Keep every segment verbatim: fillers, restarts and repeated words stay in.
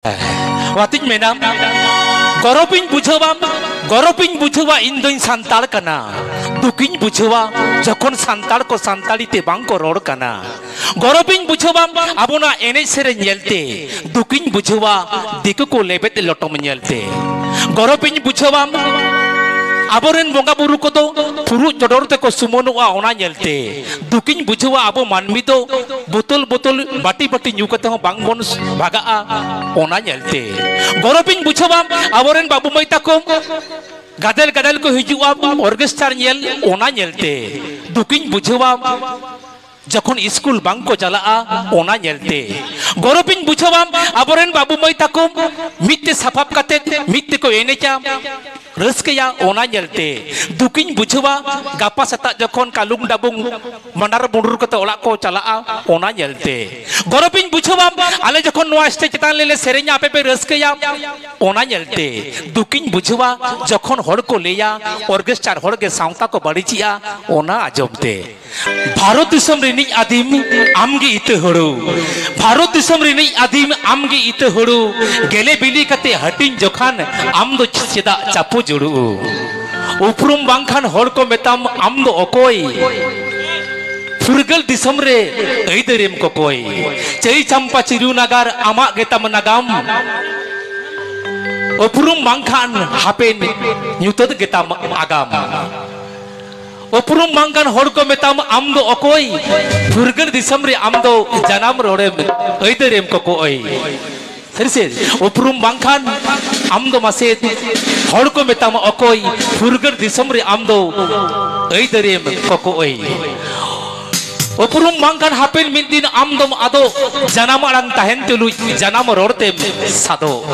ᱚᱱᱟᱛᱤᱧ ᱢᱮᱱᱟ, ᱜᱚᱨᱚᱵᱤᱧ ᱵᱩᱡᱷᱟᱹᱣᱟ, ᱜᱚᱨᱚᱵᱤᱧ ᱵᱩᱡᱷᱟᱹᱣᱟ, ᱤᱧ ᱫᱚᱧ ᱥᱟᱱᱛᱟᱲ ᱠᱟᱱᱟ᱾ ᱫᱩᱠᱤᱧ ᱵᱩᱡᱷᱟᱹᱣᱟ ᱡᱚᱠᱷᱚᱱ ᱥᱟᱱᱛᱟᱲ ᱠᱚ ᱥᱟᱱᱛᱟᱲᱤ ᱛᱮ ᱵᱟᱝ ᱠᱚ ᱨᱚᱲ ᱠᱟᱱᱟ᱾ ᱜᱚᱨᱚᱵᱤᱧ ᱵᱩᱡᱷᱟᱹᱣᱟ ᱟᱵᱚᱱᱟᱜ ᱮᱱᱮᱡ ᱥᱮᱨᱮᱧ ᱧᱮᱞᱛᱮ, ᱫᱩᱠᱤᱧ ᱵᱩᱡᱷᱟᱹᱣᱟ ᱫᱤᱠᱩ ᱠᱚ ᱞᱮᱵᱮᱫ ᱞᱚᱴᱚᱢ ᱧᱮᱞᱛᱮ᱾ ᱜᱚᱨᱚᱵᱤᱧ ᱵᱩᱡᱷᱟᱹᱣᱟ ᱟᱵᱚᱨᱮᱱ ᱵᱚᱸᱜᱟ ᱵᱩᱨᱩ ᱠᱚᱫᱚ ᱯᱷᱩᱨᱩᱜ ᱪᱚᱰᱚᱨ ᱛᱮᱠᱚ ᱥᱩᱢᱟᱹᱱᱚᱜᱼᱟ, ᱚᱱᱟ ᱧᱮᱞᱛᱮ᱾ ᱫᱩᱠᱤᱧ ᱵᱩᱡᱷᱟᱹᱣᱟ ᱟᱵᱚ ᱢᱟᱹᱱᱢᱤ ᱫᱚ ᱵᱳᱛᱳᱞ ᱵᱳᱛᱳᱞ, ᱵᱟᱹᱴᱤ ᱵᱟᱹᱴᱤ ᱧᱩ ᱠᱟᱛᱮ ᱦᱚᱸ ᱵᱟᱝᱵᱚᱱ ᱵᱷᱟᱜᱟᱜᱼᱟ, ᱚᱱᱟ ᱧᱮᱞᱛᱮ᱾ ᱜᱚᱨᱚᱵᱤᱧ ᱵᱩᱡᱷᱟᱹᱣᱟ ᱟᱵᱚᱨᱮᱱ ᱵᱟᱹᱵᱩ ᱢᱟᱹᱭ ᱛᱟᱠᱚ ᱜᱟᱫᱮᱞ ᱜᱟᱫᱮᱞ ᱠᱚ ᱦᱤᱡᱩᱜᱼᱟ ᱚᱨᱜᱮᱥᱴᱟᱨ ᱧᱮᱞ, ᱚᱱᱟ ᱧᱮᱞᱛᱮ᱾ ᱫᱩᱠᱤᱧ ᱵᱩᱡᱷᱟᱹᱣᱟ ᱡᱚᱠᱷᱚᱱ ᱤᱥᱠᱩᱞ ᱵᱟᱝ ᱠᱚ ᱪᱟᱞᱟᱜᱼᱟ, ᱚᱱᱟ ᱧᱮᱞᱛᱮ᱾ ᱜᱚᱨᱚᱵᱤᱧ ᱵᱩᱡᱷᱟᱹᱣᱟ ᱟᱵᱚᱨᱮᱱ ᱵᱟᱹᱵᱩ ᱢᱟᱹᱭ ᱛᱟᱠᱚ ᱢᱤᱫ ᱛᱮ ᱥᱟᱯᱟᱵ ᱠᱟᱛᱮ ᱢᱤᱫ ᱛᱮᱠᱚ ᱮᱱᱮᱡᱟ, ᱨᱟᱹᱥᱠᱟᱹᱭᱟ, ᱚᱱᱟ ᱧᱮᱞᱛᱮ᱾ ᱫᱩᱠᱤᱧ ᱵᱩᱡᱷᱟᱹᱣᱟ ᱜᱟᱯᱟ ᱥᱮᱛᱟᱜ ᱡᱚᱠᱷᱚᱱ ᱠᱟᱞᱩᱝ ᱰᱟᱵᱩᱝ ᱢᱟᱸᱰᱟᱨ ᱢᱩᱰᱩᱨ ᱠᱟᱛᱮ ᱚᱲᱟᱜ ᱠᱚ ᱪᱟᱞᱟᱜᱼᱟ, ᱚᱱᱟ ᱧᱮᱞᱛᱮ᱾ ᱜᱚᱨᱚᱵᱤᱧ ᱵᱩᱡᱷᱟᱹᱣᱟ ᱟᱞᱮ ᱡᱚᱠᱷᱚᱱ ᱱᱚᱣᱟ ᱥᱴᱮᱡᱽ ᱪᱮᱛᱟᱱ ᱨᱮᱞᱮ ᱥᱮᱨᱮᱧᱟ, ᱟᱯᱮ ᱯᱮ ᱨᱟᱹᱥᱠᱟᱹᱭᱟ, ᱚᱱᱟ ᱧᱮᱞᱛᱮ᱾ ᱫᱩᱠᱤᱧ ᱵᱩᱡᱷᱟᱹᱣᱟ ᱡᱚᱠᱷᱚᱱ ᱦᱚᱲ ᱠᱚ ᱞᱟᱹᱭᱟ ᱚᱨᱜᱮᱥᱴᱟᱨ ᱦᱚᱲ ᱜᱮ ᱥᱟᱶᱛᱟ ᱠᱚ ᱵᱟᱹᱲᱤᱡᱮᱜᱼᱟ, ᱚᱱᱟ ᱟᱸᱡᱚᱢ ᱛᱮ᱾ ᱵᱷᱟᱨᱚᱛ ᱫᱤᱥᱚᱢ ᱨᱤᱱᱤᱡ ᱟᱹᱫᱤᱢ ᱟᱢᱜᱮ ᱤᱛᱟᱹ ᱦᱩᱲᱩ᱾ ᱵᱷᱟᱨᱚᱛ ᱫᱤᱥᱚᱢ ᱨᱤᱱᱤᱡ ᱟᱹᱫᱤᱢ ᱟᱢᱜᱮ ᱤᱛᱟᱹ ᱦᱩᱲᱩ᱾ ᱜᱮᱞᱮ ᱵᱤᱞᱤ ᱠᱟᱛᱮ ᱦᱟᱹᱴᱤᱧ ᱡᱚᱠᱷᱟᱱ ᱟᱢ ᱫᱚ ᱪᱮᱫᱟᱜ ᱪᱟᱯᱚ ᱡᱩᱲᱩᱜ? ᱩᱯᱨᱩᱢ ᱵᱟᱝᱠᱷᱟᱱ ᱦᱚᱲ ᱠᱚ ᱢᱮᱛᱟᱢ ᱟᱢ ᱫᱚ ᱚᱠᱚᱭ? ᱯᱷᱩᱨᱜᱟᱹᱞ ᱫᱤᱥᱚᱢ ᱨᱮ ᱟᱹᱭᱫᱟᱹᱨᱮᱢ ᱠᱚᱠᱚᱭ᱾ ᱪᱟᱹᱭ ᱪᱟᱢᱯᱟ ᱪᱤᱨᱩ ᱱᱟᱜᱟᱨ ᱟᱢᱟᱜ ᱜᱮᱛᱟᱢ ᱱᱟᱜᱟᱢ᱾ ᱩᱯᱨᱩᱢ ᱵᱟᱝᱠᱷᱟᱱ ᱦᱟᱯᱮᱱ ᱧᱩᱛᱟᱹᱛ ᱜᱮᱛᱟᱢ ᱟᱜᱟᱢ᱾ ᱩᱯᱨᱩᱢ ᱵᱟᱝᱠᱷᱟᱱ ᱦᱚᱲ ᱠᱚ ᱢᱮᱛᱟᱢ ᱟᱢ ᱫᱚ ᱚᱠᱚᱭ? ᱯᱷᱩᱨᱜᱟᱹᱞ ᱫᱤᱥᱚᱢ ᱨᱮ ᱟᱢ ᱫᱚ ᱡᱟᱱᱟᱢ ᱨᱚᱲᱮᱢ ᱟᱹᱭᱫᱟᱹᱨᱮᱢ ᱠᱚᱠᱚᱭ᱾ ᱥᱟᱹᱨᱤ ᱥᱮ? ᱩᱯᱨᱩᱢ ᱵᱟᱝᱠᱷᱟᱱ ᱟᱢ ᱫᱚ ᱢᱟᱥᱮ ᱦᱚᱲ ᱠᱚ ᱢᱮᱛᱟᱢᱟ ᱚᱠᱚᱭ? ᱯᱷᱩᱨᱜᱟᱹᱞ ᱫᱤᱥᱚᱢ ᱨᱮ ᱟᱢ ᱫᱚ ᱟᱹᱭᱫᱟᱹᱨᱮᱢ ᱠᱚᱠᱚᱭ᱾ ᱩᱯᱨᱩᱢ ᱵᱟᱝᱠᱷᱟᱱ ᱦᱟᱯᱮᱱ ᱢᱤᱫ ᱫᱤᱱ ᱟᱢ ᱫᱚᱢ ᱟᱫᱚᱜ, ᱡᱟᱱᱟᱢ ᱟᱲᱟᱝ ᱛᱟᱦᱮᱱ ᱛᱩᱞᱩᱡ ᱡᱟᱱᱟᱢ ᱨᱚᱲ ᱛᱮᱢ ᱥᱟᱫᱚᱜ᱾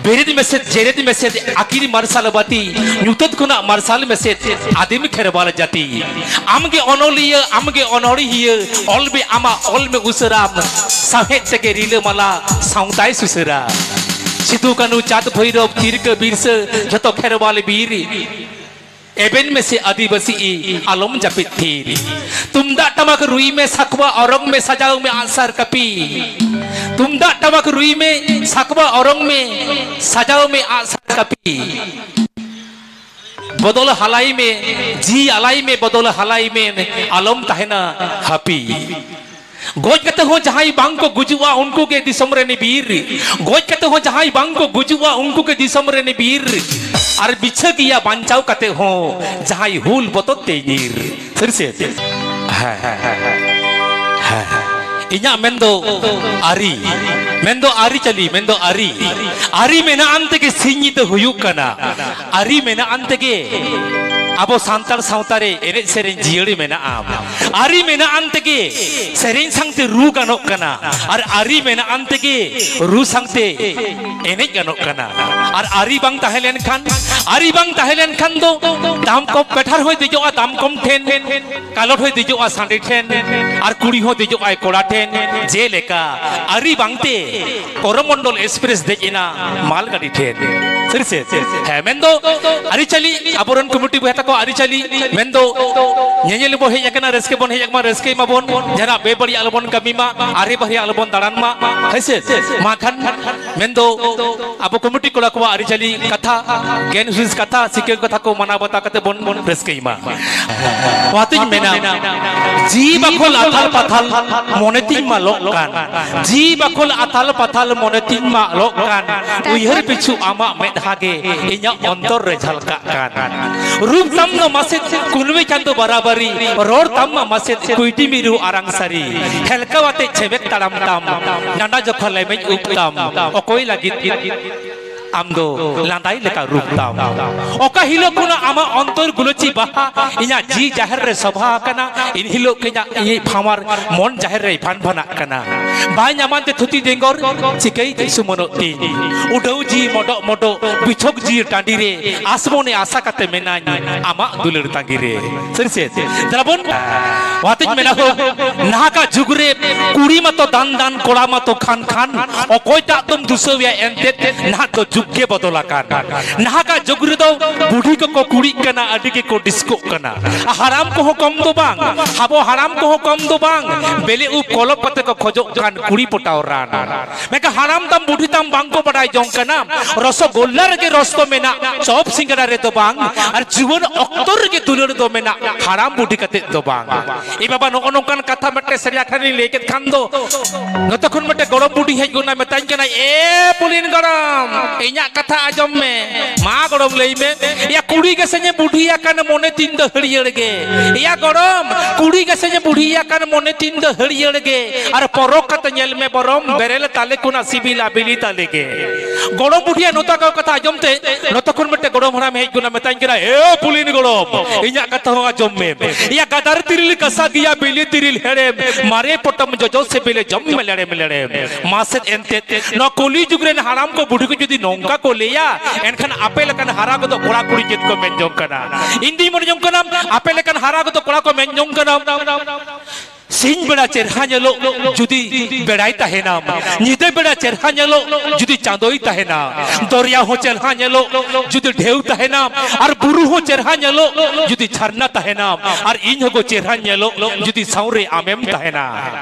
ᱵᱮᱨᱮᱫ ᱢᱮᱥᱮᱫ, ᱡᱮᱨᱮᱫ ᱢᱮᱥᱮᱫ, ᱟᱹᱠᱤᱞ ᱢᱟᱨᱥᱟᱞ ᱵᱟᱹᱛᱤ, ᱧᱩᱛᱟᱹᱛ ᱠᱷᱚᱱᱟᱜ ᱢᱟᱨᱥᱟᱞ ᱢᱮᱥᱮᱫ, ᱟᱹᱫᱤᱢ ᱠᱷᱮᱨᱣᱟᱞ ᱡᱟᱹᱛᱤ᱾ ᱟᱢᱜᱮ ᱚᱱᱚᱞᱤᱭᱟᱹ, ᱟᱢᱜᱮ ᱚᱱᱚᱲᱦᱤᱭᱟᱹ, ᱚᱞ ᱢᱮ ᱟᱢᱟᱜ ᱚᱞ ᱢᱮ ᱩᱥᱟᱹᱨᱟᱢ, ᱥᱟᱶᱦᱮᱫ ᱛᱮᱜᱮ ᱨᱤᱞᱟᱹᱢᱟᱞᱟ ᱥᱟᱶᱛᱟᱭ ᱥᱩᱥᱟᱹᱨᱟ᱾ ᱥᱤᱫᱩ ᱠᱟᱹᱱᱩ ᱪᱟᱸᱫᱽ ᱵᱷᱳᱭᱨᱳᱵ ᱛᱤᱨᱠᱟᱹ ᱵᱤᱨᱥᱟᱹ ᱡᱷᱚᱛᱚ ᱠᱷᱮᱨᱣᱟᱞ ᱵᱤᱨ, ᱮᱵᱮᱱ ᱢᱮᱥᱮ ᱟᱹᱫᱤᱵᱟᱹᱥᱤ ᱤ, ᱟᱞᱚᱢ ᱡᱟᱹᱯᱤᱫ ᱛᱷᱤᱨ᱾ ᱛᱩᱢᱫᱟᱜ ᱴᱟᱢᱟᱠ ᱨᱩᱭ ᱢᱮ, ᱥᱟᱠᱣᱟ ᱚᱨᱚᱝ ᱢᱮ, ᱥᱟᱡᱟᱣ ᱢᱮ ᱟᱜᱼᱥᱟᱨ ᱠᱟᱹᱯᱤ᱾ ᱛᱩᱢᱫᱟᱜ ᱴᱟᱢᱟᱠ ᱨᱩᱭ ᱢᱮ, ᱥᱟᱠᱣᱟ ᱚᱨᱚᱝ ᱢᱮ, ᱥᱟᱡᱟᱣ ᱢᱮ ᱟᱜᱼᱥᱟᱨ ᱠᱟᱹᱯᱤ᱾ ᱵᱚᱫᱚᱞ ᱦᱟᱞᱟᱭ ᱢᱮ, ᱡᱤ ᱟᱞᱟᱭ ᱢᱮ, ᱵᱚᱫᱚᱞ ᱦᱟᱞᱟᱭ ᱢᱮ, ᱟᱞᱚᱢ ᱛᱟᱦᱮᱱᱟ ᱦᱟᱹᱯᱤ᱾ ᱜᱚᱡ ᱠᱟᱛᱮ ᱦᱚᱸ ᱡᱟᱦᱟᱸᱭ ᱵᱟᱝ ᱠᱚ ᱜᱩᱡᱩᱜᱼᱟ, ᱩᱱᱠᱩ ᱜᱮ ᱫᱤᱥᱚᱢ ᱨᱮᱱ ᱵᱤᱨ᱾ ᱜᱚᱡ ᱠᱟᱛᱮ ᱦᱚᱸ ᱡᱟᱦᱟᱸᱭ ᱵᱟᱝ ᱠᱚ ᱜᱩᱡᱩᱜᱼᱟ, ᱩᱱᱠᱩ ᱜᱮ ᱫᱤᱥᱚᱢ ᱨᱮᱱ ᱵᱤᱨ᱾ ᱟᱨ ᱵᱤᱪᱷᱟᱹ ᱜᱮᱭᱟ ᱵᱟᱧᱪᱟᱣ ᱠᱟᱛᱮ ᱦᱚᱸ ᱡᱟᱦᱟᱸᱭ ᱦᱩᱞ ᱵᱚᱛᱚᱨ ᱛᱮ ᱧᱤᱨ᱾ ᱥᱟᱹᱨᱤ ᱥᱮ? ᱦᱮᱸ, ᱦᱮᱸ, ᱦᱮᱸ, ᱦᱮᱸ᱾ ᱤᱧᱟᱹᱜ ᱢᱮᱱ ᱫᱚ ᱟᱹᱨᱤ, ᱢᱮᱱ ᱫᱚ ᱟᱹᱨᱤᱪᱟᱹᱞᱤ, ᱢᱮᱱ ᱫᱚ ᱟᱹᱨᱤ᱾ ᱟᱹᱨᱤ ᱢᱮᱱᱟᱜ ᱟᱱ ᱛᱮᱜᱮ ᱥᱤᱧ ᱧᱤᱫᱟᱹ ᱦᱩᱭᱩᱜ ᱠᱟᱱᱟ᱾ ᱟᱹᱨᱤ ᱢᱮᱱᱟᱜ ᱟᱱ ᱛᱮᱜᱮ ᱟᱵᱚ ᱥᱟᱱᱛᱟᱲ ᱥᱟᱶᱛᱟ ᱨᱮ ᱮᱱᱮᱡ ᱥᱮᱨᱮᱧ ᱡᱤᱭᱟᱹᱲ ᱢᱮᱱᱟᱜᱼᱟ᱾ ᱟᱹᱨᱤ ᱢᱮᱱᱟᱜ ᱟᱱ ᱛᱮᱜᱮ ᱥᱮᱨᱮᱧ ᱥᱟᱶᱛᱮ ᱨᱩ ᱜᱟᱱᱚᱜ ᱠᱟᱱᱟ, ᱟᱨ ᱟᱹᱨᱤ ᱢᱮᱱᱟᱜ ᱟᱱ ᱛᱮᱜᱮ ᱨᱩ ᱥᱟᱶᱛᱮ ᱮᱱᱮᱡ ᱜᱟᱱᱚᱜ ᱠᱟᱱᱟ᱾ ᱟᱨ ᱟᱹᱨᱤ ᱵᱟᱝ ᱛᱟᱦᱮᱸ ᱞᱮᱱᱠᱷᱟᱱ, ᱟᱹᱨᱤ ᱵᱟᱝ ᱛᱟᱦᱮᱸ ᱞᱮᱱᱠᱷᱟᱱ ᱫᱚ ᱫᱟᱢ ᱠᱚᱢ ᱯᱮᱴᱷᱟᱨ ᱦᱚᱸᱭ ᱫᱮᱡᱚᱜᱼᱟ ᱫᱟᱢ ᱠᱚᱢ ᱴᱷᱮᱱ, ᱠᱟᱞᱚᱴ ᱦᱚᱸᱭ ᱫᱮᱡᱚᱜᱼᱟ ᱥᱟᱺᱰᱤ ᱴᱷᱮᱱ, ᱟᱨ ᱠᱩᱲᱤ ᱦᱚᱸ ᱫᱮᱡᱚᱜᱼᱟᱭ ᱠᱚᱲᱟ ᱴᱷᱮᱱ᱾ ᱡᱮᱞᱮᱠᱟ ᱟᱹᱨᱤ ᱵᱟᱝᱛᱮ ᱠᱚᱨᱚᱢᱚᱱᱰᱚᱞ ᱮᱠᱥᱯᱨᱮᱥ ᱫᱮᱡ ᱮᱱᱟ ᱢᱟᱞ ᱜᱟᱹᱰᱤ ᱴᱷᱮᱱ᱾ ᱥᱟᱹᱨᱤ ᱥᱮ? ᱦᱮᱸ, ᱢᱮᱱᱫᱚ ᱟᱹᱨᱤᱪᱟᱹᱞᱤ, ᱟᱵᱚᱨᱮᱱ ᱠᱚᱢᱤᱴᱤ ᱵᱚᱭᱦᱟ ᱛᱟᱠᱚ ᱟᱹᱨᱤᱪᱟᱹᱞᱤ, ᱢᱮᱱᱫᱚ ᱧᱮᱧᱮᱞ ᱵᱚ ᱦᱮᱡ ᱟᱠᱟᱱᱟ, ᱨᱟᱹᱥᱠᱟᱹ ᱵᱚᱱ ᱦᱮᱡ ᱟᱠᱟᱱᱟ, ᱨᱟᱹᱥᱠᱟᱹᱭ ᱢᱟᱵᱚᱱ, ᱡᱟᱦᱟᱱᱟᱜ ᱵᱮᱵᱟᱹᱲᱤᱡ ᱟᱞᱚᱵᱚᱱ ᱠᱟᱹᱢᱤ ᱢᱟ, ᱟᱨᱮ ᱵᱟᱦᱨᱮ ᱟᱞᱚᱵᱚᱱ ᱫᱟᱬᱟᱱ ᱢᱟ, ᱦᱮᱸ ᱥᱮ? ᱢᱟ ᱠᱷᱟᱱ ᱢᱮᱱᱫᱚ ᱟᱵᱚ ᱠᱚᱢᱤᱴᱤ ᱠᱚᱲᱟ ᱠᱚᱣᱟᱜ ᱟᱹᱨᱤᱪᱟᱹᱞᱤ ᱠᱟᱛᱷᱟ, ᱜᱮᱱ ᱦᱩᱫᱤᱥ ᱠᱟᱛᱷᱟ, ᱥᱤᱠᱟᱹ ᱠᱟᱛᱷᱟ ᱠᱚ ᱢᱟᱱᱟᱣ ᱵᱟᱛᱟᱣ ᱠᱟᱛᱮ ᱵᱚᱱ, ᱵᱚᱱ ᱨᱟᱹᱥᱠᱟᱹᱭ ᱢᱟ᱾ ᱚᱱᱟᱛᱤᱧ ᱢᱮᱱᱟ, ᱡᱤᱣᱤ ᱵᱟᱠᱷᱳᱞ ᱟᱛᱷᱟᱞ ᱯᱟᱛᱷᱟᱞ ᱢᱚᱱᱮ ᱛᱤᱧ ᱢᱟ ᱞᱚᱜ ᱠᱟᱱ, ᱡᱤᱣᱤ ᱵᱟᱠᱷᱳᱞ ᱟᱛᱷᱟᱞ ᱯᱟᱛᱷᱟᱞ ᱢᱚᱱᱮ ᱛᱤᱧ ᱢᱟ ᱞᱚᱜ ᱠᱟᱱ, ᱩᱭᱦᱟᱹᱨ ᱯᱤᱪᱷᱩ ᱟᱢᱟᱜ ᱢᱮᱫᱦᱟ ᱜᱮ ᱤᱧᱟᱹᱜ ᱚᱱᱛᱚᱨ ᱨᱮ ᱡᱷᱟᱞᱠᱟᱜ ᱠᱟᱱ᱾ ᱨᱩᱯ ᱛᱟᱢ ᱫᱚ ᱢᱟᱥᱮ ᱠᱩᱱᱩᱭ ᱪᱟᱸᱫᱚ ᱵᱟᱨᱟᱵᱟᱨᱤ, ᱨᱚᱲ ᱛᱟᱢ ᱢᱟ ᱢᱟᱥᱮ ᱠᱩᱭᱴᱤ ᱢᱤᱨᱩ ᱟᱨᱟᱝ ᱥᱟᱹᱨᱤ, ᱦᱮᱞᱠᱟᱣ ᱟᱛᱮ ᱪᱷᱮᱵᱮᱠ ᱛᱟᱲᱟᱢ ᱛᱟᱢ, ᱰᱟᱸᱰᱟ ᱡᱚᱠᱷᱟ ᱞᱮᱢᱮᱡ ᱩᱵ ᱛᱟᱢ, ᱚᱠᱚᱭ ᱞᱟᱹᱜᱤᱫ ᱟᱢ ᱫᱚ ᱞᱟᱸᱫᱟᱭ ᱞᱮᱠᱟ ᱨᱩᱯ ᱛᱟᱢ᱾ ᱚᱠᱟ ᱦᱤᱞᱳᱜ ᱠᱷᱚᱱᱟᱜ ᱟᱢᱟᱜ ᱚᱱᱛᱚᱨ ᱜᱩᱞᱟᱹᱪᱤ ᱵᱟᱦᱟ ᱤᱧᱟᱹᱜ ᱡᱤᱣᱤ ᱡᱟᱦᱮᱨ ᱨᱮ ᱥᱚᱵᱷᱟ ᱟᱠᱟᱱᱟ, ᱤᱱ ᱦᱤᱞᱳᱜ ᱠᱷᱚᱱᱟᱜ ᱤᱧᱤᱡ ᱯᱷᱟᱢᱟᱨ ᱢᱚᱱ ᱡᱟᱦᱮᱨ ᱨᱮᱭ ᱵᱷᱟᱱ ᱵᱷᱟᱱᱟᱜ ᱠᱟᱱᱟ᱾ ᱵᱟᱭ ᱧᱟᱢᱟᱱ ᱛᱮ ᱛᱷᱩᱛᱤ ᱰᱮᱸᱜᱚᱨ ᱪᱤᱠᱟᱹᱭ ᱥᱩᱢᱟᱹᱱᱚᱜ ᱛᱤᱧ᱾ ᱩᱰᱟᱹᱣ ᱡᱤᱣᱤ ᱢᱚᱰᱚᱜ ᱢᱚᱰᱚᱜ ᱵᱤᱪᱷᱚᱠ ᱡᱤᱣᱤ ᱴᱟᱺᱰᱤ ᱨᱮ ᱟᱥ ᱢᱚᱱᱮ ᱟᱥᱟ ᱠᱟᱛᱮ ᱢᱮᱱᱟᱧ ᱟᱢᱟᱜ ᱫᱩᱞᱟᱹᱲ ᱛᱟᱺᱜᱤ ᱨᱮ᱾ ᱥᱟᱹᱨᱤ ᱥᱮ? ᱫᱮᱞᱟ ᱵᱚᱱ, ᱚᱱᱟᱛᱤᱧ ᱢᱮᱱᱟ ᱦᱳ, ᱱᱟᱦᱟᱜᱟᱜ ᱡᱩᱜᱽ ᱨᱮ ᱠᱩᱲᱤ ᱢᱟᱛᱚ ᱫᱟᱱ ᱫᱟᱱ, ᱠᱚᱲᱟ ᱢᱟᱛᱚ ᱠᱷᱟᱱ ᱠᱷᱟᱱ, ᱚᱠᱚᱭᱴᱟᱜ ᱫᱚᱢ ᱫᱩᱥᱟᱹᱣᱮᱭᱟ ᱮᱱᱛᱮᱫ? ᱱᱟᱦᱟᱜ ᱫᱚ ᱡᱩᱜᱽ ᱜᱮ ᱵᱚᱫᱚᱞ ᱟᱠᱟᱱ᱾ ᱱᱟᱦᱟᱜᱟᱜ ᱡᱩᱜᱽ ᱨᱮᱫᱚ ᱵᱩᱰᱷᱤ ᱠᱚᱠᱚ ᱠᱩᱲᱤᱜ ᱠᱟᱱᱟ, ᱟᱹᱰᱤ ᱜᱮᱠᱚ ᱰᱤᱥᱠᱳᱜ ᱠᱟᱱᱟ᱾ ᱟᱨ ᱦᱟᱲᱟᱢ ᱠᱚᱦᱚᱸ ᱠᱚᱢ ᱫᱚ ᱵᱟᱝ, ᱟᱵᱚ ᱦᱟᱲᱟᱢ ᱠᱚᱦᱚᱸ ᱠᱚᱢ ᱫᱚ ᱵᱟᱝ, ᱵᱮᱞᱮ ᱩᱵ ᱠᱚᱞᱚᱯ ᱠᱟᱛᱮ ᱠᱚ ᱠᱷᱚᱡᱚᱜ ᱠᱟᱱ ᱠᱩᱲᱤ ᱯᱚᱴᱟᱣ ᱨᱟᱱ᱾ ᱢᱮᱱᱠᱷᱟᱱ ᱦᱟᱲᱟᱢ ᱛᱟᱢ ᱵᱩᱰᱷᱤ ᱛᱟᱢ ᱵᱟᱝ ᱠᱚ ᱵᱟᱰᱟᱭ ᱡᱚᱝ ᱠᱟᱱᱟ, ᱨᱚᱥᱚᱜᱳᱞᱞᱟ ᱨᱮᱜᱮ ᱨᱚᱥ ᱫᱚ ᱢᱮᱱᱟᱜ, ᱪᱚᱯ ᱥᱤᱸᱜᱟᱲᱟ ᱨᱮᱫᱚ ᱵᱟᱝ, ᱟᱨ ᱡᱩᱣᱟᱹᱱ ᱚᱠᱛᱚ ᱨᱮᱜᱮ ᱫᱩᱞᱟᱹᱲ ᱫᱚ ᱢᱮᱱᱟᱜ, ᱦᱟᱲᱟᱢ ᱵᱩᱰᱷᱤ ᱠᱟᱛᱮ ᱫᱚ ᱵᱟᱝ᱾ ᱮ ᱵᱟᱵᱟ, ᱱᱚᱜᱼᱚ ᱱᱚᱝᱠᱟᱱ ᱠᱟᱛᱷᱟ ᱢᱤᱫᱴᱮᱱ ᱥᱟᱹᱨᱤ ᱟᱠᱷᱲᱟ ᱨᱤᱧ ᱞᱟᱹᱭ ᱠᱮᱫ ᱠᱷᱟᱱ ᱫᱚ, ᱱᱚᱛᱮ ᱠᱷᱚᱱ ᱢᱤᱫᱴᱮᱱ ᱜᱚᱲᱚᱢ ᱵᱩᱰᱷᱤ ᱦᱮᱡ ᱜᱚᱫ ᱱᱟ, ᱢᱮᱛᱟᱧ ᱠᱟᱱᱟᱭ, "ᱮ ᱯᱩᱞᱤᱱ ᱜᱚᱲᱚᱢ, ᱤᱧᱟᱜ ᱠᱟᱛᱷᱟ ᱟᱸᱡᱚᱢ ᱢᱮ, ᱢᱟ ᱜᱚᱲᱚᱢ ᱞᱟᱹᱭ ᱢᱮ, ᱮᱭᱟ ᱠᱩᱲᱤ ᱜᱮᱥᱮᱧ ᱵᱩᱰᱷᱤ ᱟᱠᱟᱱ ᱢᱚᱱᱮ ᱛᱤᱧ ᱫᱚ ᱦᱟᱹᱨᱭᱟᱹᱲ ᱜᱮ, ᱮᱭᱟ ᱜᱚᱲᱚᱢ, ᱠᱩᱲᱤ ᱜᱮᱥᱮᱧ ᱵᱩᱰᱷᱤ ᱟᱠᱟᱱ ᱢᱚᱱᱮ ᱛᱤᱧ ᱫᱚ ᱦᱟᱹᱨᱭᱟᱹᱲ ᱜᱮ, ᱟᱨ ᱯᱚᱨᱚᱠ ᱠᱟᱛᱮ ᱧᱮᱞ ᱢᱮ ᱵᱚᱨᱚᱢ, ᱵᱮᱨᱮᱞ ᱛᱟᱞᱮ ᱠᱷᱚᱱᱟᱜ ᱥᱤᱵᱤᱞᱟ ᱵᱤᱞᱤ ᱛᱟᱞᱮ ᱜᱮ᱾" ᱜᱚᱲᱚᱢ ᱵᱩᱰᱷᱤᱭᱟᱜ ᱱᱚᱛᱟ ᱠᱚ ᱠᱟᱛᱷᱟ ᱟᱸᱡᱚᱢ ᱛᱮ ᱱᱚᱛᱮ ᱠᱷᱚᱱ ᱢᱤᱫᱴᱮᱱ ᱜᱚᱲᱚᱢ ᱦᱟᱲᱟᱢ ᱦᱮᱡ ᱜᱚᱫ ᱱᱟ, ᱢᱮᱛᱟᱧ ᱠᱟᱱᱟ, "ᱮ ᱯᱩᱞᱤᱱ ᱜᱚᱲᱚᱢ, ᱤᱧᱟᱜ ᱠᱟᱛᱷᱟ ᱦᱚᱸ ᱟᱸᱡᱚᱢ ᱢᱮ᱾ ᱮᱭᱟ ᱜᱟᱫᱟᱨ ᱛᱤᱨᱤᱞ ᱠᱟᱥᱟ ᱜᱮᱭᱟ ᱵᱤᱞᱤ ᱛᱤᱨᱤᱞ ᱦᱮᱲᱮᱢ, ᱢᱟᱨᱮ ᱯᱚᱴᱚᱢ ᱡᱚᱡᱚ ᱥᱤᱵᱤᱞᱮ ᱡᱚᱢ ᱢᱮ ᱞᱮᱲᱮᱢ ᱞᱮᱲᱮᱢ᱾" ᱢᱟᱥᱮᱫ ᱮᱱᱛᱮᱫ ᱱᱚᱣᱟ ᱠᱚᱞᱤ ᱡᱩᱜᱽ ᱨᱮᱱ ᱦᱟᱲᱟᱢ ᱠᱚ ᱵᱩᱰᱷᱤ ᱠᱚ ᱡᱩᱫᱤ ᱱᱚᱝᱠᱟ ᱠᱚ ᱞᱟᱹᱭᱟ, ᱮᱱᱠᱷᱟᱱ ᱟᱯᱮ ᱞᱮᱠᱟᱱ ᱦᱟᱨᱟ ᱠᱚᱫᱚ ᱠᱚᱲᱟ ᱠᱩᱲᱤ ᱪᱮᱫ ᱠᱚ ᱢᱮᱱ ᱡᱚᱝ ᱠᱟᱱᱟ? ᱤᱧ ᱫᱩᱧ ᱢᱚᱱᱮ ᱡᱚᱝ ᱠᱟᱱᱟ, ᱟᱯᱮ ᱞᱮᱠᱟᱱ ᱦᱟᱨᱟ ᱠᱚᱫᱚ ᱠᱚᱲᱟ ᱠᱚ ᱢᱮᱱ ᱡᱚᱝ ᱠᱟᱱᱟ, ᱥᱤᱧ ᱵᱮᱲᱟ ᱪᱮᱨᱦᱟ ᱧᱮᱞᱚᱜ ᱡᱩᱫᱤ ᱵᱮᱲᱟᱭ ᱛᱟᱦᱮᱱᱟᱢ, ᱧᱤᱫᱟᱹ ᱵᱮᱲᱟ ᱪᱮᱨᱦᱟ ᱧᱮᱞᱚᱜ ᱡᱩᱫᱤ ᱪᱟᱸᱫᱚᱭ ᱛᱟᱦᱮᱱᱟ, ᱫᱚᱨᱭᱟ ᱦᱚᱸ ᱪᱮᱨᱦᱟ ᱧᱮᱞᱚᱜ ᱡᱩᱫᱤ ᱰᱷᱮᱣ ᱛᱟᱦᱮᱱᱟ, ᱟᱨ ᱵᱩᱨᱩ ᱦᱚᱸ ᱪᱮᱨᱦᱟ ᱧᱮᱞᱚᱜ ᱡᱩᱫᱤ ᱡᱷᱟᱨᱱᱟ ᱛᱟᱦᱮᱱᱟ, ᱟᱨ ᱤᱧ ᱦᱚᱸ ᱠᱚ ᱪᱮᱨᱦᱟ ᱧᱮᱞᱚᱜ ᱡᱩᱫᱤ ᱥᱟᱶᱨᱮ ᱟᱢᱮᱢ ᱛᱟᱦᱮᱱᱟ᱾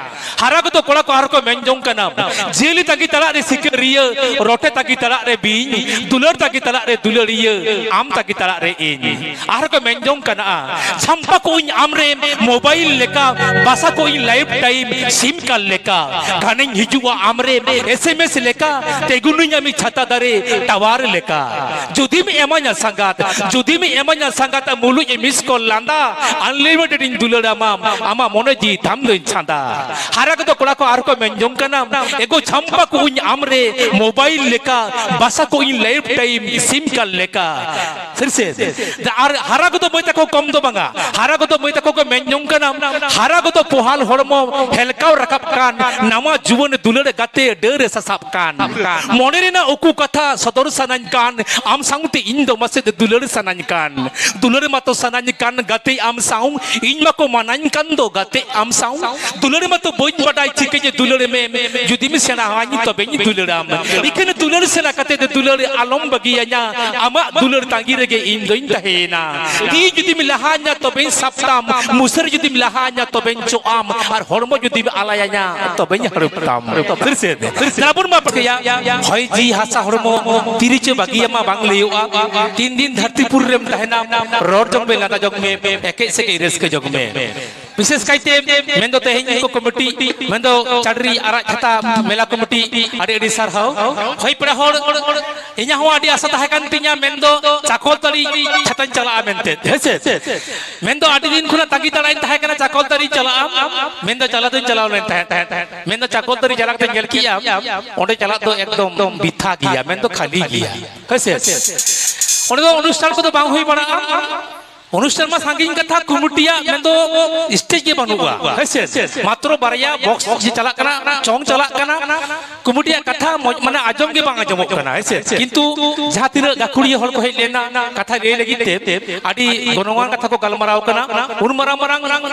ᱦᱟᱨᱟ ᱠᱚᱫᱚ ᱠᱚᱲᱟ ᱠᱚ ᱟᱨ ᱠᱚ ᱢᱮᱱ ᱡᱚᱝ ᱠᱟᱱᱟ, ᱡᱤᱭᱟᱹᱞᱤ ᱛᱟᱺᱜᱤ ᱛᱟᱲᱟᱜ ᱨᱮ ᱥᱤᱠᱟᱹᱨᱤᱭᱟᱹ, ᱨᱚᱴᱮ ᱛᱟᱺᱜᱤ ᱛᱟᱲᱟᱜ ᱨᱮ ᱵᱤᱧ, ᱫᱩᱞᱟᱹᱲ ᱛᱟᱺᱜᱤ ᱛᱟᱲᱟᱜ ᱨᱮ ᱫᱩᱞᱟᱹᱲᱤᱭᱟᱹ, ᱟᱢ ᱛᱟᱺᱜᱤ ᱛᱟᱲᱟᱜ ᱨᱮ ᱤᱧ᱾ ᱟᱨ ᱠᱚ ᱢᱮᱱ ᱡᱚᱝ ᱠᱟᱱᱟ, ᱪᱷᱟᱢᱯᱟ ᱠᱚᱜ ᱤᱧ ᱟᱢᱨᱮ ᱢᱳᱵᱟᱭᱤᱞ ᱞᱮᱠᱟ, ᱵᱟᱥᱟ ᱠᱚᱜ ᱤᱧ ᱞᱟᱭᱤᱯᱷ ᱴᱟᱭᱤᱢ ᱥᱤᱢ ᱠᱟᱨᱰ ᱞᱮᱠᱟ, ᱜᱷᱟᱱᱮᱧ ᱦᱤᱡᱩᱜᱼᱟ ᱟᱢᱨᱮ ᱮᱥ ᱮᱢ ᱮᱥ ᱞᱮᱠᱟ, ᱛᱮᱜᱩᱱᱤᱧ ᱟᱢᱤᱡ ᱪᱷᱟᱛᱟ ᱫᱟᱨᱮ ᱴᱟᱣᱟᱨ ᱞᱮᱠᱟ᱾ ᱡᱩᱫᱤᱢ ᱮᱢᱟᱧᱟ ᱥᱟᱸᱜᱟᱛ, ᱡᱩᱫᱤᱢ ᱮᱢᱟᱧᱟ ᱥᱟᱸᱜᱟᱛ, ᱢᱩᱞᱩᱡ ᱢᱤᱥ ᱠᱚᱞ ᱞᱟᱸᱫᱟ, ᱟᱱᱞᱤᱢᱤᱴᱮᱰ ᱤᱧ ᱫᱩᱞᱟᱹᱲ ᱟᱢᱟ, ᱟᱢᱟᱜ ᱢᱚᱱᱮ ᱡᱤᱣᱤ ᱛᱟᱢ ᱫᱚᱧ ᱪᱷᱟᱸᱫᱟ᱾ ᱦᱟᱨᱟ ᱠᱚᱫᱚ ᱠᱚᱲᱟ ᱠᱚ ᱟᱨ ᱠᱚ ᱢᱮᱱ ᱡᱚᱝ ᱠᱟᱱᱟ, ᱮᱜᱳ ᱪᱷᱟᱢᱯᱟ ᱠᱚᱜ ᱤᱧ ᱟᱢᱨᱮ ᱢᱳᱵᱟᱭᱤᱞ ᱞᱮᱠᱟ, ᱵᱟᱥᱟ ᱠᱚᱜ ᱤᱧ ᱞᱟᱭᱤᱯᱷ ᱴᱟᱭᱤᱢ ᱥᱤᱢ ᱠᱟᱨᱰ ᱞᱮᱠᱟ᱾ ᱥᱟᱹᱨᱤ ᱥᱮ? ᱟᱨ ᱦᱟᱨᱟ ᱠᱚᱫᱚ ᱢᱟᱹᱭ ᱛᱟᱠᱚ ᱠᱚᱢ ᱫᱚ ᱵᱟᱝᱟ, ᱦᱟᱨᱟ ᱠᱚᱫᱚ ᱢᱟᱹᱭ ᱛᱟᱠᱚ ᱠᱚ ᱢᱮᱱ ᱡᱚᱝ ᱠᱟᱱᱟ, ᱦᱟᱨᱟ ᱠᱚᱫᱚ ᱯᱚᱦᱟᱞ ᱦᱚᱲᱢᱚ ᱦᱮᱞᱠᱟᱣ ᱨᱟᱠᱟᱵ ᱠᱟᱱ, ᱱᱟᱣᱟ ᱡᱩᱣᱟᱹᱱ ᱫᱩᱞᱟᱹᱲ ᱜᱟᱛᱮ ᱰᱟᱹᱨ ᱨᱮ ᱥᱟᱥᱟᱵ ᱠᱟᱱ᱾ ᱢᱚᱱᱮ ᱨᱮᱱᱟᱜ ᱩᱠᱩ ᱠᱟᱛᱷᱟ ᱥᱚᱫᱚᱨ ᱥᱟᱱᱟᱧ ᱠᱟᱱ, ᱟᱢ ᱥᱟᱶᱛᱮ ᱤᱧ ᱫᱚ ᱢᱟᱥᱮ ᱫᱩᱞᱟᱹᱲ ᱥᱟᱱᱟᱧ ᱠᱟᱱ᱾ ᱫᱩᱞᱟᱹᱲ ᱢᱟᱛᱚ ᱥᱟᱱᱟᱧ ᱠᱟᱱ ᱜᱟᱛᱮ ᱟᱢ ᱥᱟᱶ, ᱤᱧ ᱢᱟᱠᱚ ᱢᱟᱱᱟᱧ ᱠᱟᱱ ᱫᱚ ᱜᱟᱛᱮ ᱟᱢ ᱥᱟᱶ᱾ ᱫᱩᱞᱟᱹᱲ ᱢᱟᱛᱚ ᱵᱟᱹᱧ ᱵᱟᱰᱟᱭ ᱪᱤᱠᱟᱹᱧ ᱫᱩᱞᱟᱹᱲ ᱢᱮ, ᱡᱩᱫᱤᱢ ᱥᱮᱬᱟᱣᱟᱹᱧ ᱛᱚᱵᱮᱧ ᱫᱩᱞᱟᱹᱲᱟᱢ᱾ ᱤᱠᱷᱟᱹᱱ ᱫᱩᱞᱟᱹᱲ ᱥᱮᱬᱟ ᱠᱟᱛᱮ ᱫᱚ ᱫᱩᱞᱟᱹᱲ ᱟᱞᱚᱢ ᱵᱟᱹᱜᱤᱭᱟᱹᱧᱟ, ᱟᱢᱟᱜ ᱫᱩᱞᱟᱹᱲ ᱛᱟᱺᱜᱤ ᱨᱮᱜᱮ ᱤᱧ ᱫᱚᱧ ᱛᱟᱦᱮᱸᱭᱮᱱᱟ᱾ ᱛᱤ ᱡᱩᱫᱤᱢ ᱞᱟᱦᱟᱧᱟ ᱛᱚᱵᱮᱧ ᱥᱟᱵ ᱛᱟᱢ, ᱢᱩᱥᱟᱹᱨ ᱡᱩᱫᱤᱢ ᱞᱟᱦᱟᱧᱟ ᱛᱚᱵᱮᱧ ᱪᱚᱜ ᱟᱢ, ᱟᱨ ᱦᱚᱲᱢᱚ ᱡᱩᱫᱤᱢ ᱟᱞᱟᱭᱟᱧᱟ ᱛᱚᱵᱮᱧ ᱦᱟᱹᱨᱩᱵ ᱛᱟᱢ᱾ ᱥᱟᱹᱨᱤ ᱥᱮ? ᱛᱟᱦᱞᱮ ᱵᱚᱱ ᱢᱟ ᱯᱟᱹᱴᱷᱟᱹᱭᱟ, ᱦᱚᱭ ᱡᱤᱣᱤ ᱦᱟᱥᱟ ᱦᱚᱲᱢᱚ ᱛᱤᱨᱤᱪᱚ ᱵᱟᱹᱜᱤᱭᱟᱢᱟ ᱵᱟᱝ ᱞᱟᱹᱭᱚᱜᱼᱟ᱾ ᱛᱤᱱ ᱫᱤᱱ ᱫᱷᱟᱹᱨᱛᱤ ᱯᱩᱨᱤ ᱨᱮᱢ ᱛᱟᱦᱮᱱᱟ, ᱨᱚᱲ ᱡᱚᱝ ᱢᱮ, ᱞᱟᱸᱫᱟ ᱡᱚᱝ ᱢᱮ, ᱮᱠᱮᱡ ᱥᱮᱠᱮᱡ ᱨᱟᱹᱥᱠᱟᱹ ᱡᱚᱝ ᱢᱮ᱾ ᱵᱤᱥᱮᱥ ᱠᱟᱭᱛᱮ ᱢᱮᱱᱫᱚ ᱛᱮᱦᱮᱧ ᱠᱚ ᱠᱚᱢᱤᱴᱤ, ᱢᱮᱱᱫᱚ ᱪᱟᱰᱨᱤ ᱟᱨᱟᱜ ᱪᱷᱟᱛᱟ ᱢᱮᱞᱟ ᱠᱚᱢᱤᱴᱤ, ᱟᱹᱰᱤ ᱟᱹᱰᱤ ᱥᱟᱨᱦᱟᱣ᱾ ᱦᱳᱭ ᱯᱮᱲᱟ ᱦᱚᱲ, ᱤᱧᱟᱹᱜ ᱦᱚᱸ ᱟᱹᱰᱤ ᱟᱥᱟ ᱛᱟᱦᱮᱸ ᱠᱟᱱ ᱛᱤᱧᱟ, ᱢᱮᱱᱫᱚ ᱪᱟᱠᱚᱞᱛᱟᱹᱲᱤ ᱪᱷᱟᱛᱟᱧ ᱪᱟᱞᱟᱜᱼᱟ ᱢᱮᱱᱛᱮ, ᱦᱮᱸᱥᱮ? ᱢᱮᱱᱫᱚ ᱟᱹᱰᱤ ᱫᱤᱱ ᱠᱷᱚᱱᱟᱜ ᱛᱟᱺᱜᱤ ᱛᱟᱲᱟᱧ ᱛᱟᱦᱮᱸ ᱠᱟᱱᱟ, ᱪᱟᱠᱚᱞᱛᱟᱹᱲᱤᱧ ᱪᱟᱞᱟᱜᱼᱟ᱾ ᱢᱮᱱᱫᱚ ᱪᱟᱞᱟᱣ ᱫᱚᱧ ᱪᱟᱞᱟᱣ ᱞᱮᱱ ᱛᱟᱦᱮᱸᱫ, ᱛᱟᱦᱮᱸᱫ, ᱛᱟᱦᱮᱸᱫ᱾ ᱢᱮᱱᱫᱚ ᱪᱟᱠᱚᱞᱛᱟᱹᱲᱤ ᱪᱟᱞᱟᱣ ᱠᱟᱛᱮ ᱧᱮᱞ ᱠᱮᱜᱼᱟ, ᱚᱸᱰᱮ ᱪᱟᱞᱟᱜ ᱫᱚ ᱮᱠᱫᱚᱢ ᱵᱤᱛᱷᱟ ᱜᱮᱭᱟ, ᱢᱮᱱᱫᱚ ᱠᱷᱟᱹᱞᱤ ᱜᱮᱭᱟ, ᱦᱮᱸᱥᱮ? ᱚᱸᱰᱮ ᱫᱚ ᱚᱱᱩᱥᱴᱷᱟᱱ ᱠᱚᱫᱚ ᱵᱟᱝ ᱦᱩᱭ ᱵᱟᱲᱟᱜᱼᱟ᱾ ᱚᱱᱩᱥᱴᱷᱟᱱ ᱢᱟ ᱥᱟᱺᱜᱤᱧ ᱠᱟᱛᱷᱟ, ᱠᱚᱢᱤᱴᱤᱭᱟᱜ ᱢᱮᱱᱫᱚ ᱥᱴᱮᱡᱽ ᱜᱮ ᱵᱟᱹᱱᱩᱜᱼᱟ, ᱦᱮᱸᱥᱮ? ᱢᱟᱛᱨᱚ ᱵᱟᱨᱭᱟ ᱵᱚᱠᱥ ᱡᱮ ᱪᱟᱞᱟᱜ ᱠᱟᱱᱟ, ᱪᱚᱝ ᱪᱟᱞᱟᱜ ᱠᱟᱱᱟ, ᱠᱚᱢᱤᱴᱤᱭᱟᱜ ᱠᱟᱛᱷᱟ ᱢᱚᱡᱽ, ᱢᱟᱱᱮ ᱟᱸᱡᱚᱢ ᱜᱮ ᱵᱟᱝ ᱟᱸᱡᱚᱢᱚᱜ ᱠᱟᱱᱟ, ᱦᱮᱸᱥᱮ? ᱠᱤᱱᱛᱩ ᱡᱟᱦᱟᱸ ᱛᱤᱱᱟᱹᱜ ᱜᱟᱹᱠᱷᱩᱲᱤᱭᱟᱹ ᱦᱚᱲ ᱠᱚ ᱦᱮᱡ ᱞᱮᱱᱟ, ᱠᱟᱛᱷᱟ ᱞᱟᱹᱭ ᱞᱟᱹᱜᱤᱫ ᱛᱮ ᱟᱹᱰᱤ ᱜᱚᱱᱚᱝᱟᱱ ᱠᱟᱛᱷᱟ ᱠᱚ ᱜᱟᱞᱢᱟᱨᱟᱣ ᱠᱟᱱᱟ, ᱩᱱ ᱢᱟᱨᱟᱝ ᱢᱟᱨᱟᱝ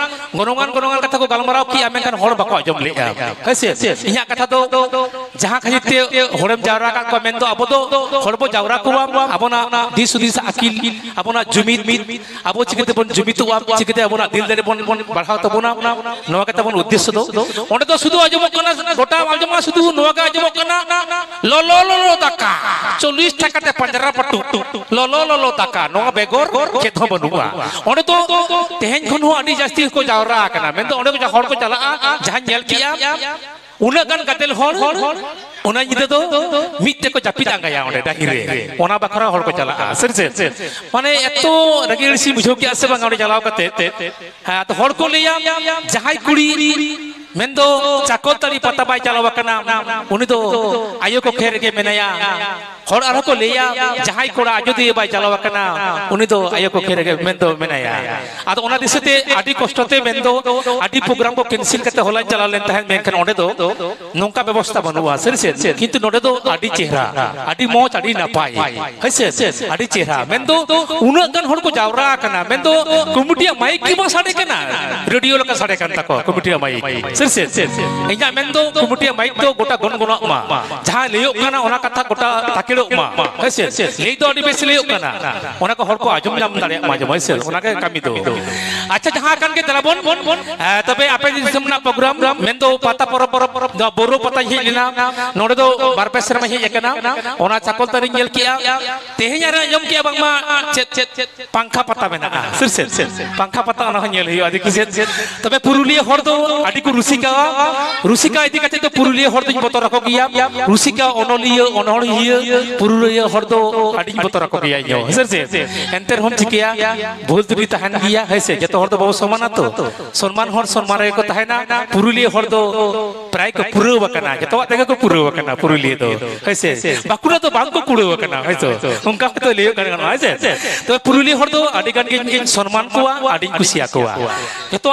ᱜᱚᱱᱚᱝᱟᱱ, ᱜᱚᱱᱚᱝᱟᱱ ᱠᱟᱛᱷᱟ ᱠᱚ ᱜᱟᱞᱢᱟᱨᱟᱣ ᱠᱮᱜᱼᱟ, ᱢᱮᱱᱠᱷᱟᱱ ᱦᱚᱲ ᱵᱟᱠᱚ ᱟᱸᱡᱚᱢ ᱞᱮᱜᱼᱟ, ᱦᱮᱸᱥᱮ? ᱤᱧᱟᱹᱜ ᱠᱟᱛᱷᱟ ᱫᱚ ᱡᱟᱦᱟᱸ ᱠᱷᱟᱹᱛᱤᱨ ᱛᱮ ᱦᱚᱲᱮᱢ ᱡᱟᱣᱨᱟ ᱟᱠᱟᱫ ᱠᱚᱣᱟ, ᱢᱮᱱᱫᱚ ᱟᱵᱚ ᱫᱚ ᱦᱚᱲ ᱵᱚ ᱡᱟᱣᱨᱟ ᱠᱚᱣᱟ, ᱟᱵᱚᱱᱟᱜ ᱫᱤᱥ ᱦᱩᱫᱤᱥ ᱟᱹᱠᱤᱞ, ᱟᱵᱚᱱᱟᱜ ᱡᱩᱢᱤᱫ, ᱟᱵᱚ ᱪᱤᱠᱟᱹ ᱛᱮᱵᱚᱱ ᱡᱩᱢᱤᱫᱚᱜᱼᱟ, ᱪᱤᱠᱟᱹᱛᱮ ᱟᱵᱚᱱᱟᱜ ᱫᱤᱞ ᱫᱟᱲᱮ ᱵᱚᱱ, ᱵᱚᱱ ᱵᱟᱲᱦᱟᱣ ᱛᱟᱵᱚᱱᱟ, ᱱᱚᱣᱟ ᱜᱮ ᱛᱟᱵᱚᱱ ᱩᱫᱽᱫᱮᱥᱥᱚ ᱫᱚ᱾ ᱚᱸᱰᱮ ᱫᱚ ᱥᱩᱫᱷᱩ ᱟᱸᱡᱚᱢᱚᱜ ᱠᱟᱱᱟ, ᱜᱚᱴᱟ ᱟᱸᱡᱚᱢᱚᱜᱼᱟ, ᱥᱩᱫᱷᱩ ᱱᱚᱣᱟ ᱜᱮ ᱟᱸᱡᱚᱢᱚᱜ ᱠᱟᱱᱟ, "ᱞᱚᱞᱚ ᱞᱚᱞᱚ ᱫᱟᱠᱟ, ᱪᱚᱞᱞᱤᱥ ᱴᱟᱠᱟ ᱛᱮ ᱯᱟᱸᱡᱽᱨᱟ ᱯᱟᱹᱴᱩ, ᱞᱚᱞᱚ ᱞᱚᱞᱚ ᱫᱟᱠᱟ, ᱱᱚᱣᱟ ᱵᱮᱜᱚᱨ ᱪᱮᱫ ᱦᱚᱸ ᱵᱟᱹᱱᱩᱜᱼᱟ᱾" ᱚᱸᱰᱮ ᱫᱚ ᱛᱮᱦᱮᱧ ᱠᱷᱚᱱ ᱦᱚᱸ ᱟᱹᱰᱤ ᱡᱟᱹᱥᱛᱤ ᱠᱚ ᱡᱟᱣᱨᱟ ᱟᱠᱟᱱᱟ, ᱢᱮᱱᱫᱚ ᱚᱸᱰᱮ ᱠᱚ ᱦᱚᱲ ᱠᱚ ᱪᱟᱞᱟᱜᱼᱟ, ᱡᱟᱦᱟᱸᱧ ᱧᱮᱞ ᱠᱮᱜᱼᱟ, ᱩᱱᱟᱹᱜ ᱜᱟᱱ ᱜᱟᱫᱮᱞ ᱦᱚᱲ, ᱚᱱᱟ ᱧᱤᱫᱟᱹ ᱫᱚ ᱢᱤᱫ ᱛᱮᱠᱚ ᱡᱟᱹᱯᱤᱫ ᱟᱸᱜᱟᱭᱟ ᱚᱸᱰᱮ ᱰᱟᱹᱦᱤ ᱨᱮ, ᱚᱱᱟ ᱵᱟᱠᱷᱨᱟ ᱦᱚᱲ ᱠᱚ ᱪᱟᱞᱟᱜᱼᱟ᱾ ᱥᱟᱹᱨᱤ ᱥᱮ? ᱢᱟᱱᱮ ᱮᱛᱚ ᱨᱟᱹᱜᱤ ᱟᱹᱲᱤᱥᱤᱧ ᱵᱩᱡᱷᱟᱹᱣ ᱠᱮᱜᱼᱟ ᱥᱮ ᱵᱟᱝ ᱚᱸᱰᱮ ᱪᱟᱞᱟᱣ ᱠᱟᱛᱮ᱾ ᱦᱮᱸ, ᱟᱫᱚ ᱦᱚᱲ ᱠᱚ ᱞᱟᱹᱭᱟ, ᱡᱟᱦᱟᱸᱭ ᱠᱩᱲᱤ ᱢᱮᱱᱫᱚ ᱪᱟᱠᱚᱞᱛᱟᱹᱲᱤ ᱯᱟᱛᱟ ᱵᱟᱭ ᱪᱟᱞᱟᱣ ᱟᱠᱟᱱᱟ, ᱩᱱᱤ ᱫᱚ ᱟᱭᱳ ᱠᱚᱠᱷᱮ ᱨᱮᱜᱮ ᱢᱮᱱᱟᱭᱟ᱾ ᱦᱚᱲ ᱟᱨᱦᱚᱸ ᱠᱚ ᱞᱟᱹᱭᱟ, ᱡᱟᱦᱟᱸᱭ ᱠᱚᱲᱟ ᱟᱡᱚᱫᱤᱭᱟᱹ ᱵᱟᱭ ᱪᱟᱞᱟᱣ ᱟᱠᱟᱱᱟ, ᱩᱱᱤ ᱫᱚ ᱟᱭᱳ ᱠᱚᱠᱷᱮ ᱨᱮᱜᱮ ᱢᱮᱱᱫᱚ ᱢᱮᱱᱟᱭᱟ᱾ ᱟᱫᱚ ᱚᱱᱟ ᱫᱤᱥᱟᱹᱛᱮ ᱟᱹᱰᱤ ᱠᱚᱥᱴᱚ ᱛᱮ ᱢᱮᱱᱫᱚ ᱟᱹᱰᱤ ᱯᱨᱳᱜᱨᱟᱢ ᱠᱚ ᱠᱮᱱᱥᱮᱞ ᱠᱟᱛᱮ ᱦᱚᱞᱟᱧ ᱪᱟᱞᱟᱣ ᱞᱮᱱ ᱛᱟᱦᱮᱸᱫ, ᱢᱮᱱᱠᱷᱟᱱ ᱚᱸᱰᱮ ᱫᱚ ᱱᱚᱝᱠᱟ ᱵᱮᱵᱚᱥᱛᱷᱟ ᱵᱟᱹᱱᱩᱜᱼᱟ, ᱥᱟᱹᱨᱤ ᱥᱮ? ᱠᱤᱱᱛᱩ ᱱᱚᱸᱰᱮ ᱫᱚ ᱟᱹᱰᱤ ᱪᱮᱦᱨᱟ, ᱟᱹᱰᱤ ᱢᱚᱡᱽ, ᱟᱹᱰᱤ ᱱᱟᱯᱟᱭ, ᱦᱳᱭ ᱥᱮ? ᱟᱹᱰᱤ ᱪᱮᱦᱨᱟ᱾ ᱢᱮᱱᱫᱚ ᱩᱱᱟᱹᱜ ᱜᱟᱱ ᱦᱚᱲ ᱠᱚ ᱡᱟᱣᱨᱟ ᱟᱠᱟᱱᱟ, ᱢᱮᱱᱫᱚ ᱠᱚᱢᱤᱴᱤᱭᱟᱜ ᱢᱟᱭᱤᱠ ᱜᱮ ᱵᱟᱝ ᱥᱟᱰᱮ ᱠᱟᱱᱟ, ᱨᱮᱰᱤᱭᱳ ᱞᱮᱠᱟ ᱥᱟᱰᱮ ᱠᱟᱱ ᱛᱟᱠᱚᱣᱟ ᱠᱚᱢᱤᱴᱤᱭᱟᱜ ᱢᱟᱭᱤᱠ, ᱥᱟᱹᱨᱤ ᱥᱮ? ᱤᱧᱟᱹᱜ ᱢᱮᱱᱫᱚ ᱠᱚᱢᱤᱴᱤᱭᱟᱜ ᱢᱟᱭᱤᱠ ᱫᱚ ᱜᱚᱴᱟ ᱜᱚᱱᱜᱚᱱᱚᱜ ᱢᱟ, ᱡᱟᱦᱟᱸ ᱞᱟᱹᱭᱚᱜ ᱠᱟᱱᱟ ᱚᱱᱟ ᱠᱟᱛᱷᱟ ᱜᱚᱴᱟ ᱛᱟᱠᱮᱲᱚᱜ ᱢᱟ, ᱦᱳᱭ ᱥᱮ? ᱞᱟᱹᱭ ᱫᱚ ᱟᱹᱰᱤ ᱵᱮᱥ ᱞᱟᱹᱭᱚᱜ ᱠᱟᱱᱟ, ᱚᱱᱟ ᱠᱚ ᱦᱚᱲ ᱠᱚ ᱟᱸᱡᱚᱢ ᱧᱟᱢ ᱫᱟᱲᱮᱭᱟᱜ ᱢᱟ, ᱦᱳᱭ ᱥᱮ? ᱚᱱᱟᱜᱮ ᱠᱟᱹᱢᱤ ᱫᱚ᱾ ᱟᱪᱪᱷᱟ, ᱡᱟᱦᱟᱸ ᱠᱟᱱ ᱜᱮ ᱫᱮᱞᱟ ᱵᱚᱱ, ᱮ, ᱛᱚᱵᱮ ᱟᱯᱮ ᱫᱤᱥᱚᱢ ᱨᱮᱱᱟᱜ ᱯᱨᱳᱜᱨᱟᱢ ᱢᱮᱱᱫᱚ ᱯᱟᱛᱟ ᱯᱚᱨᱚᱵᱽ, ᱯᱚᱨᱚᱵᱽ ᱫᱚ ᱵᱳᱨᱳ ᱯᱟᱛᱟᱧ ᱦᱮᱡ ᱞᱮᱱᱟ, ᱱᱚᱰᱮ ᱫᱚ ᱵᱟᱨ ᱯᱮ ᱥᱮᱨᱢᱟᱧ ᱦᱮᱡ ᱟᱠᱟᱱᱟ, ᱚᱱᱟ ᱪᱟᱠᱚᱞᱛᱟᱹᱨᱤᱧ ᱧᱮᱞ ᱠᱮᱜᱼᱟ᱾ ᱛᱮᱦᱮᱧ ᱟᱨ ᱟᱸᱡᱚᱢ ᱠᱮᱜᱼᱟ ᱵᱟᱝᱢᱟ ᱪᱮᱫ ᱪᱮᱫ ᱪᱮᱫ ᱯᱟᱝᱠᱷᱟ ᱯᱟᱛᱟ ᱢᱮᱱᱟᱜᱼᱟ, ᱥᱤᱨᱥᱮᱫ ᱯᱟᱝᱠᱷᱟ ᱯᱟᱛᱟ, ᱚᱱᱟ ᱦᱚᱸ ᱧᱮᱞ ᱦᱩᱭᱩᱜᱼᱟ ᱟᱹᱰᱤ ᱠᱩᱥᱤ᱾ ᱛᱚᱵᱮ ᱯᱩᱨᱩᱞᱤᱭᱟᱹ ᱦᱚᱲ ᱫᱚ ᱟᱹᱰᱤ ᱠᱚ ᱨᱩᱥᱤᱠᱟᱣᱟ᱾ ᱨᱩᱥᱤᱠᱟ ᱤᱫᱤ ᱠᱟᱛᱮ ᱫᱚ ᱯᱩᱨᱩᱞᱤᱭᱟᱹ ᱦᱚᱲ ᱫᱚᱧ ᱵᱚᱛᱚᱨ ᱟᱠᱚ ᱜᱮᱭᱟ᱾ ᱨᱩᱥᱤᱠᱟ, ᱚᱱᱚᱞᱤᱭᱟᱹ, ᱚᱱᱚᱬᱦᱤᱭᱟᱹ, ᱯᱩᱨᱩᱞᱤᱭᱟᱹ ᱦᱚᱲ ᱫᱚ ᱟᱹᱰᱤᱧ ᱵᱚᱛᱚᱨ ᱟᱠᱚ ᱜᱮᱭᱟ ᱤᱧ ᱦᱚᱸ, ᱥᱤᱨᱥᱮᱫ᱾ ᱮᱱᱛᱮ ᱨᱮᱦᱚᱸᱢ ᱪᱤᱠᱟᱹᱭᱟ, ᱵᱷᱩᱞ ᱛᱨᱩᱴᱤ ᱛᱟᱦᱮᱱ ᱜᱮᱭᱟ, ᱦᱮᱸ ᱥᱮ? ᱡᱚᱛᱚ ᱦᱚᱲ ᱫᱚ ᱵᱟᱵᱚ ᱥᱚᱢᱟᱱᱟ ᱛᱚ᱾ ᱥᱚᱱᱢᱟᱱ ᱦᱚᱲ ᱥᱚᱱᱢᱟᱱ ᱨᱮᱜᱮ ᱠᱚ ᱛᱟᱦᱮᱱᱟ᱾ ᱯᱩᱨᱩᱞᱤᱭᱟᱹ ᱦᱚᱲ ᱫᱚ ᱯᱨᱟᱭ ᱠᱚ ᱯᱩᱨᱟᱹᱣ ᱟᱠᱟᱱᱟ, ᱡᱚᱛᱚᱣᱟᱜ ᱛᱮᱜᱮ ᱠᱚ ᱯᱩᱨᱟᱹᱣ ᱟᱠᱟᱱᱟ ᱯᱩᱨᱩᱞᱤᱭᱟᱹ ᱫᱚ, ᱦᱳᱭ ᱥᱮ? ᱵᱟᱸᱠᱩᱲᱟ ᱫᱚ ᱵᱟᱝ ᱠᱚ ᱠᱩᱲᱟᱹᱣ ᱟᱠᱟᱱᱟ, ᱦᱳᱭ ᱛᱚ? ᱚᱱᱠᱟ ᱦᱚᱭᱛᱳ ᱞᱟᱹᱭᱚᱜ ᱠᱟᱱᱟ, ᱦᱳᱭ ᱥᱮ? ᱛᱚᱵᱮ ᱯᱩᱨᱩᱞᱤᱭᱟᱹ ᱦᱚᱲ ᱫᱚ ᱟᱹᱰᱤ ᱜᱟᱱ ᱜᱤᱧ ᱥᱚᱱᱢᱟᱱ ᱠᱚᱣᱟ, ᱟᱹᱰᱤᱧ ᱠᱩᱥᱤᱭᱟᱠᱚᱣᱟ᱾ ᱡᱚᱛᱚᱣᱟᱜ